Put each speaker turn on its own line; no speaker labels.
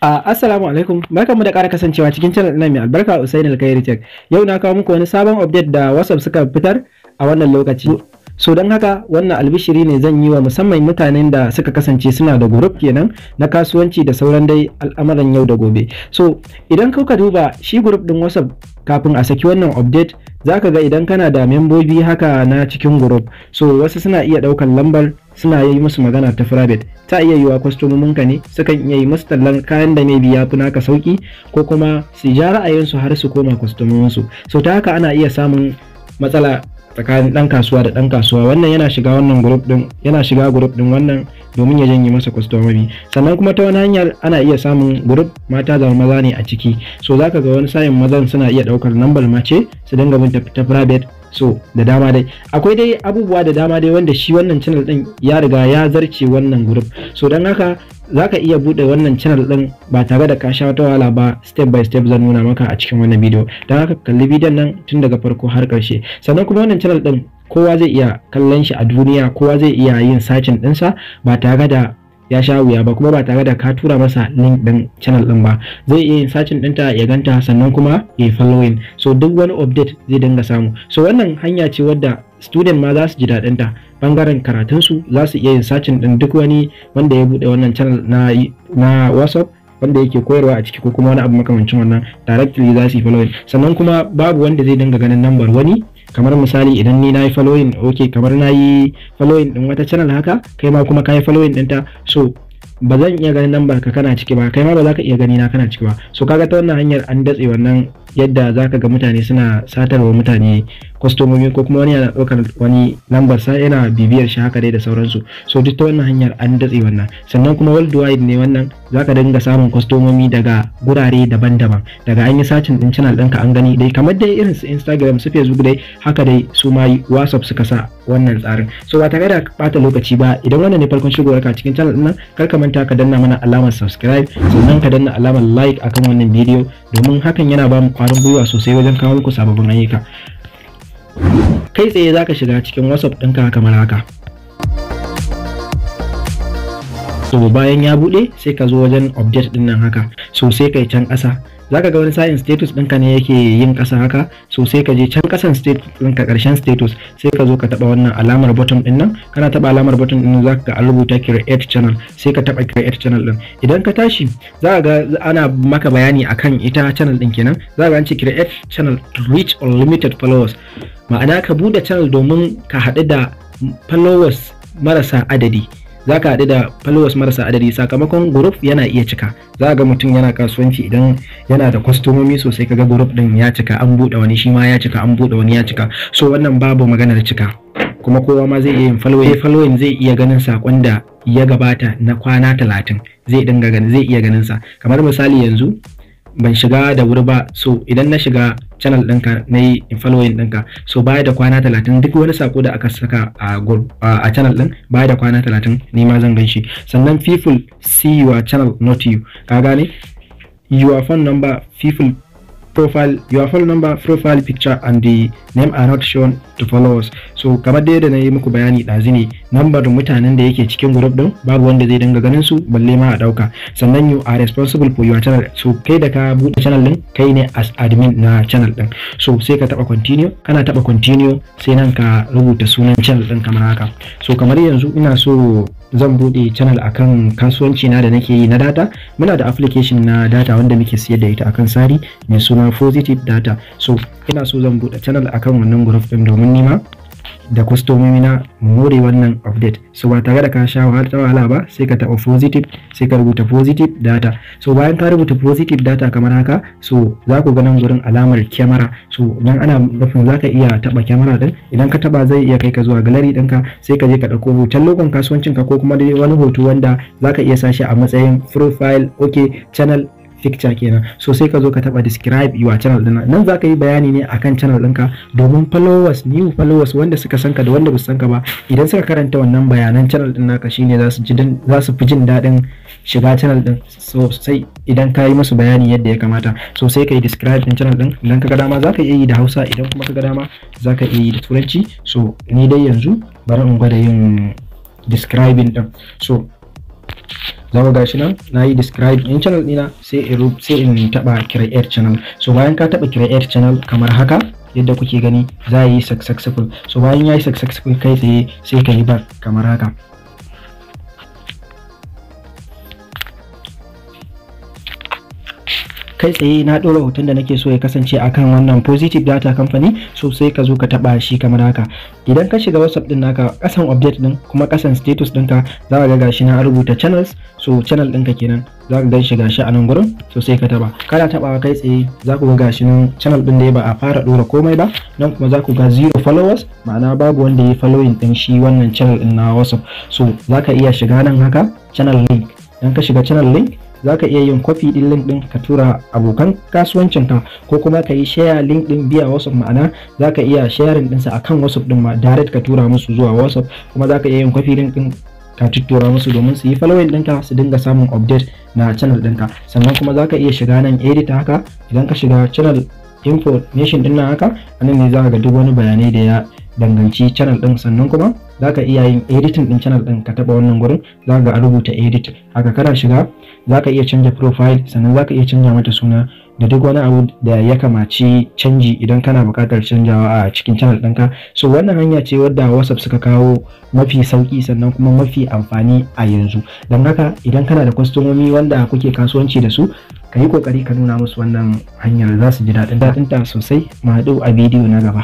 Assalamu alaikum, barkanmu da ƙara kasancewa cikin channel ɗin mai albarka, Usain Alkhairi Tech. Yau na kawo muku wani sabon update da WhatsApp suka fitar a wannan lokaci. So don haka wannan albishiri ne zan yi wa musamman mutanen da suka kasance suna da group kenan na kasuwanci da sauran dai al'amuran yau da gobe. So idan kuka duba shi group ɗin WhatsApp kafin a saki wannan update, zaka ga idan kana da membobi haka na cikin group, so wasu suna iya ɗaukan lambar suna yi musu magana ta private. Ta iya yiwa kwastomominka ne, sukan iya yi musu tallan kayan da maybe ya fi naka sauki, ko kuma su ja ra'ayinsu har su koma kwastomominsu. So ta haka ana iya samun matsala tsakanin ɗan kasuwa da ɗan kasuwa. Wannan yana shiga wannan group din, yana shiga group din wannan domin ya janye masa kwastomomi. Sannan kuma ta wani hanyar ana iya samun group mata da maza ne a ciki. So zaka ga wani sa'in mazan suna iya ɗaukar lambar mace su dinga bin ta private. So da dama dai akwai dai abubuwa da dama dai wanda shi wannan channel din ya riga ya zarce wannan group. So don haka zaka iya bude wannan channel din ba tare da ka sha wata wahala ba. Step by step zan nuna maka a cikin wannan bidiyo. Don haka kalli bidiyon nan tun daga farko har karshe. Sannan kuma wannan channel din kowa zai iya kallon shi a duniya, kowa zai iya yin searching ɗinsa ba tare da ya sha wuya ba, kuma ba tare da ka tura masa link din channel din ba. Zai iya yin searching ɗinta ya ganta, sannan kuma ya yi following. So duk wani update zai dinga samu. So wannan hanya ce wadda student ma za su ji daɗin ta bangaren karatunsu. Za su iya yin searching ɗin duk wani wanda ya buɗe wannan channel na WhatsApp wanda yake koyarwa a ciki ko kuma wani abu makamancin wannan, directly za su yi following. Sannan kuma babu wanda zai dinga ganin number wani. Kamar misali, idan ni na yi following, okay, kamar na yi following din wata channel haka, kai ma kuma ka yi following ɗinta, so ba zan iya ganin number ka kana ciki ba, kai ma ba za ka iya gani na kana ciki ba. So kaga ta wannan hanyar an datse wannan yadda zaka ga mutane suna satarwa mutane kwastomomi, ko kuma wani yana ɗaukar wani lambar sa yana bibiyar shi haka dai da sauransu. So duk ta wannan hanyar an datse wannan. Sannan kuma worldwide ne wannan, zaka dinga samun kwastomomi daga gurare daban-daban daga an yi searching din channel ɗinka an gani dai, kamar dai irin su Instagram, su Facebook dai, haka dai su ma WhatsApp suka sa wannan tsarin. So ba tare da bata lokaci ba, idan wannan ne farkon shigowar ka cikin channel ɗin nan, kar ka manta ka danna mana alamar subscribe, sannan ka danna alamar like akan wannan bidiyo, domin hakan yana ba mu kwarin gwiwa sosai wajen kawo muku sababbin ayyuka. Kai tsaye zaka shiga cikin WhatsApp ɗinka kamar haka. So bayan ya buɗe, sai ka zo wajen update ɗin nan haka. So sai kai can ƙasa, zaka ga wani sa'in status ɗinka ne yake yin ƙasa haka. So sai ka je can ƙasan status ɗinka, ƙarshen status, sai ka zo ka taɓa wannan alamar button ɗin nan. Kana taɓa alamar button ɗin nan, zaka ga an rubuta "create channel". Sai ka taɓa create channel ɗin. Idan ka tashi, za ga ana maka bayani akan ita channel ɗin kenan. Za ga an ce "Create channel to reach unlimited followers", ma'ana ka buɗe channel domin ka haɗu da followers marasa adadi. Za ka haɗu da followers marasa adadi sakamakon group yana iya cika. Za ga mutum yana kasuwanci, idan yana da kwastomomi sosai, kaga group ɗin ya cika, an buɗe wani shi ma ya cika, an buɗe wani ya cika. So wannan babu maganar cika, kuma kowa ma zai iya yin following, zai iya ganin sakon da ya gabata na kwana 30, zai dinga ganin, zai iya ganin sa. Kamar misali, yanzu ban shiga da wuri ba, so idan na shiga channel ɗinka na yi following ɗinka, so baya da kwana 30, duk wani sako da aka saka a channel ɗin baya da kwana 30, ni ma zan gan shi. Sannan people see your channel, not you. Ka gane? Your phone number, people profile, your phone number, profile picture and the name are not shown to followers. So kamar dai da na yi muku bayani ɗazu ne, nambar mutanen da yake cikin group din babu wanda zai dinga ganin su, balle ma a ɗauka. Sannan you are responsible for your channel. So kai da ka buɗe channel din, kai ne as admin na channel din. So sai ka taɓa continue. Kana taɓa continue, sai nan ka rubuta sunan channel din kamar haka. So kamar yanzu ina so zan buɗe channel akan kasuwanci na da nake yi na data. Muna da application na data wanda muke siyar da ita akan sari mai suna Positive Data. So ina so zan buɗe channel akan wannan group din domin nima da kwastomomi na more wannan update. So ba tare da ka sha wahala ba, sai ka taɓa positive, sai ka rubuta Positive Data. So bayan ka rubuta Positive Data kamar haka, so za ku ga nan gurin alamar kyamara. So nan ana nufin za ka iya taɓa kyamara din. Idan ka taɓa, zai iya kai ka zuwa gallery ɗinka, sai ka je ka ɗauko hoton logon kasuwancin ka ko kuma dai wani hoto wanda za ka iya sa shi a matsayin profile, okay, channel picture kenan. So sai ka zo ka taba "Describe your channel" din nan. Za ka yi bayani ne akan channel ɗinka domin followers, new followers, wanda suka san ka da wanda ba su san ka ba, idan suka karanta wannan bayanan channel din naka, shine za su fi jin daɗin shiga channel din sosai idan ka yi musu bayani yadda ya kamata. So sai ka yi describe din channel din. Idan ka ga dama, za ka iya yi da Hausa, idan kuma ka ga dama, za ka iya yi da Turanci. So ni dai yanzu bari in gwada yin describing din. So Za ku gashi nan na yi describe in channel ɗina, sai in taɓa create channel. So bayan ka taɓa create channel kamar haka yadda kuke gani, za yi successful. So bayan ya yi successful, kai tsaye sai ka yi back kamar haka. Kai tsaye na ɗora hoton da nake so ya kasance akan wannan Positive Data Company. So sai ka zo ka taba shi kamar haka. Idan ka shiga WhatsApp din naka, kasan update din kuma kasan status ɗinka, za ka ga gashi na rubuta channels. So channel ɗinka kenan, za ka gan shi gashi a nan gurin. So sai ka taba. Kana tabawa, kai tsaye za ku ga gashi nan channel ɗin da ba a fara ɗora komai ba. Nan kuma za ku ga zero followers, ma'ana babu wanda ya following ɗin shi wannan channel ɗin na WhatsApp. So za ka iya shiga nan haka, channel link. Idan ka shiga channel link, za ka iya yin copy din link din ka tura abokan kasuwancinka, ko kuma ka yi share link din via WhatsApp, ma'ana za ka iya sharing ɗinsa akan WhatsApp din ma direct, ka tura musu zuwa WhatsApp. Kuma za ka iya yin copy link din ka tuttura musu domin su yi following ɗinka, su dinga samun update na channel ɗinka. Sannan kuma za ka iya shiga nan edit haka. Idan ka shiga channel information ɗin nan haka, anan ne za ka ga duk wani bayanai da ya danganci channel ɗin. Sannan kuma za ka iya yin editing ɗin channel ɗin. Ka taɓa wannan gurin, za ka ga a rubuta edit haka. Kana shiga, za ka iya canja profile, sannan za ka iya canja mata suna da duk wani abu da ya kamaci canji idan kana buƙatar canjawa a cikin channel ɗinka. So wannan hanya ce wadda WhatsApp suka kawo mafi sauƙi, sannan kuma mafi amfani a yanzu. Don haka idan kana da kwastomomi wanda kuke kasuwanci da su, ka yi ƙoƙari ka nuna musu wannan hanyar, za su ji daɗin ta sosai. Mu haɗu a bidiyo na gaba.